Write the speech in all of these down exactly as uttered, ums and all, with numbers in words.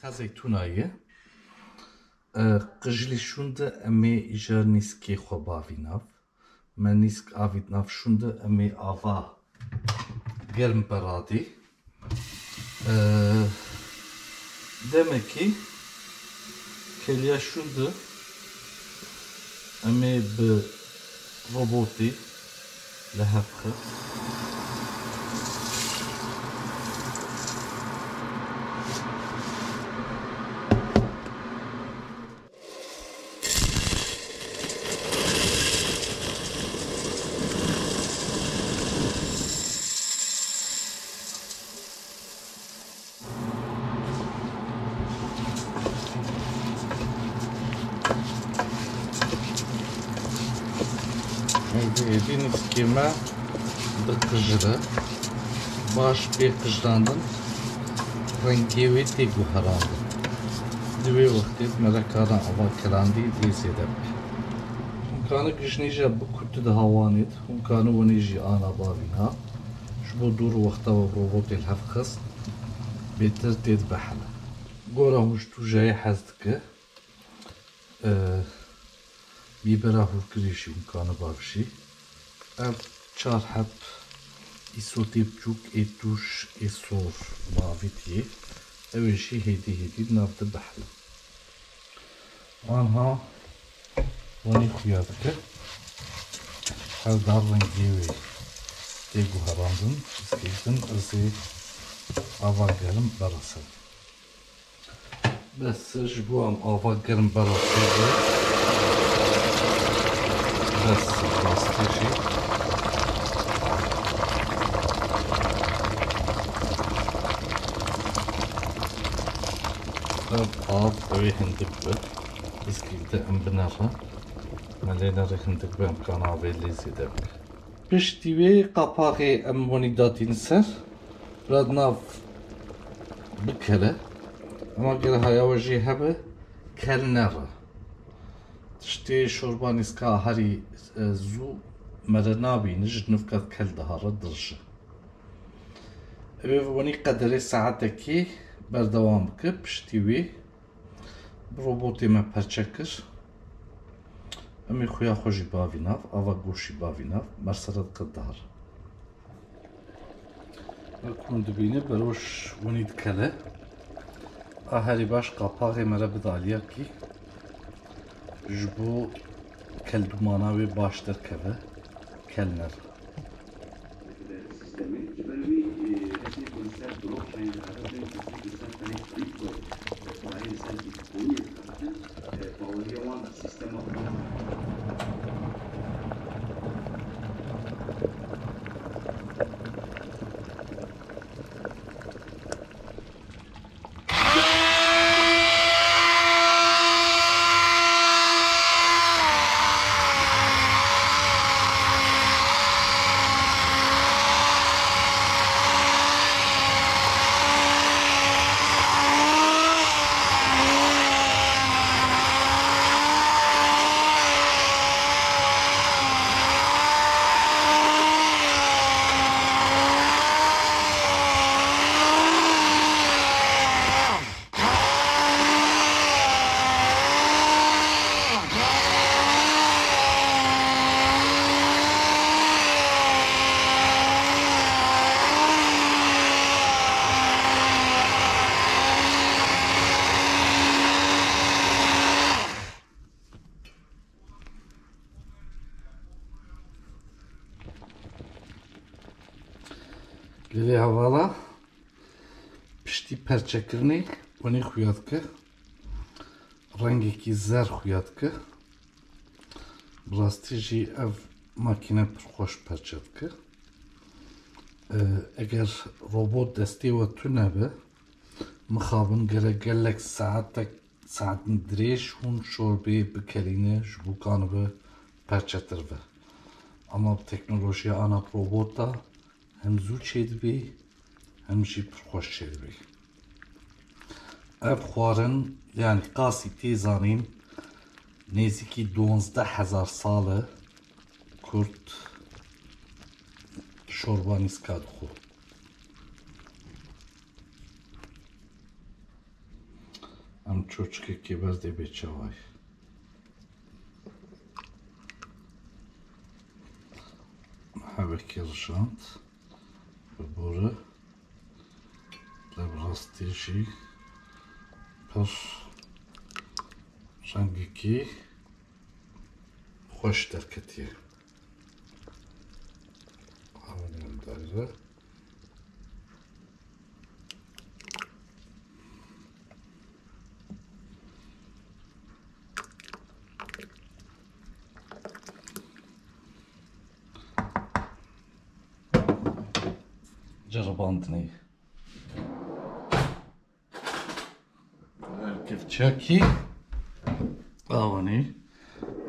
Ka zeytûna ye. E, qijilî şûnde em ê îja nîskê xwe bavî nav. Me nîsk avît nav şûnde em ê ava germ beradî. E, demekî keliya şûnde em ê bi robotê li hev xist. Hêdî hêdî nîskê me diqijire. Baş bê qijrandin, rengê wê tê guherandin. Di wê wextê me re karin ava kirandî lê zêde bike. Hûn kane gişnî jî bi kut di hawanê de, hûn kane winî jî ana bavîna. Ji bo dûr wexta we robotê li hev xist, bêtir tê dibehile. Gora hûn ji tûjeyê hez dike. E, bîbera hûrkirî jî hûn kane bavşî. Ev çar heb îsotê biçûk ê tûj ê sor bavîtiyê. Ew ê jî hêdî hêdî nav de bihile. Anha wanî xuya dike. Her dar rengê wê tê guherandin, piskêtin ez ê ava gerim berasim. Bes ji bo em ava germ bera tê be. Bes rastî jî. Ev av ew ê hindik be. Piskî de em binere. Me lê nerê hindik be em kan avê lê zêde bike. Piştî wê qapaxê em wanî datîn ser, rad nav bikele. Ema gere haya we jê hebe, kel nere. Tiştê şorba nîska herî, e, zû mere nabîne, ji nivka kel dihare dirije. Ew ê wanî qederê saetekê berdewam bike, piştî wê Bi robotê me perçe kir. Em ê xuya xwe jî bavî nav, ava goşî bavî nav, mersere diqe dar. Wek hûn dibîne, beroş winî dikele. A herî baş qapaxê me re bide aliyakî. Ji bo keldûmana wê baş derkeve, kel nere. Sistemê ji ber wî, e, kesê ku li ser blockchain dixebite, kesê ku li ser tenê kripto, e, parayê li ser Bitcoinê dixebite, e, baweriya wan bi sîstema xwe Lê hevala piştî perçekirinê wenî xuya dike. Rengekî zer xuya dike. Bi rastî jî ev makîne pir xweş perçe dike. E, eger robot destê we tune be, mixabin gere gelek saetek, saetin dirêj hûn şorbê bikelîne, ji bo kanibe perçetir be. Ama bi teknolojiya ana robota hem zû çêdibê, hem jî pir xweş çêdibê. Ev xwarin, yani qasî tê zanîn, nêzîkî duwazdeh hezar sal e Kurd şorba nîska dixwe. Em çoçikekê berdê bê çawayê. Hevekê rijand bi bore, lê bi rastî jî pir rengekî xweş derketiye. Ew ê min dayre. Ceribandinê. Kevçekî. Awanî.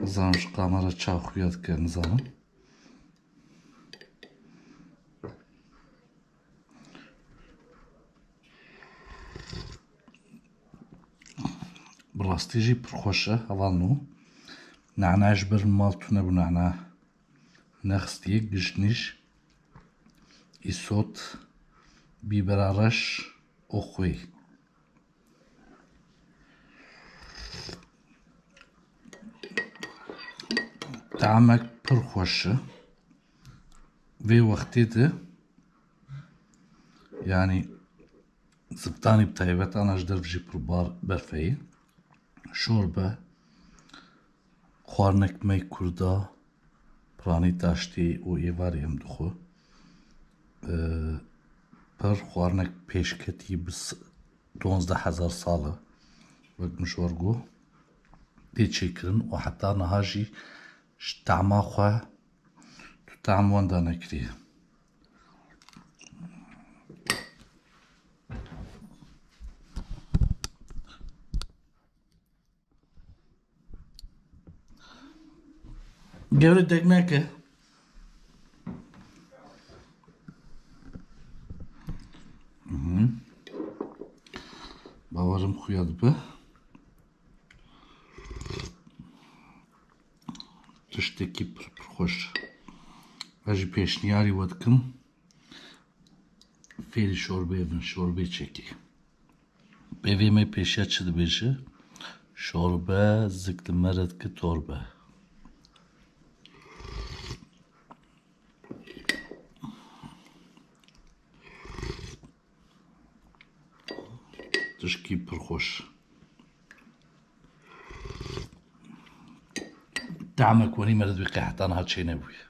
Nizanim ji kamera çawa xuya dike, nizanim. Bi rastî jî pir xweş e, hevalno. Nana ji ber mal tune bû, nana nexistî, gişt nîş, îsot, bîbera reş û xwê. Tamek pir xweş e. Vê wextê de, yanî zivitanî bi taybet, ana ji derv jî pir bar berfeyê. Şorbe, xwarinek me Kurda, piranî taştî û êvarî em dixwe. Ee, pir xwarinek pêşketî bi s-, duwazdeh hezar sal e, wek min ji we re got, tê çêkirin û heta niha jî ji tehma xwe tu tehm wenda nekiriye. Gewre dek neke. Mhm. Bawerim xuya dibe. Tiştekî pir, pir xweş. Ez jî pêşniyarî we dikim. Fêrî şorbeyê bin, şorbeyê çekî. Peyvê me pêşiya çi dibêje? Şorbe zik li me re dike torbe. Tişkî pir xweş. Temek wenî me re dibî qeheta niha çênebûye.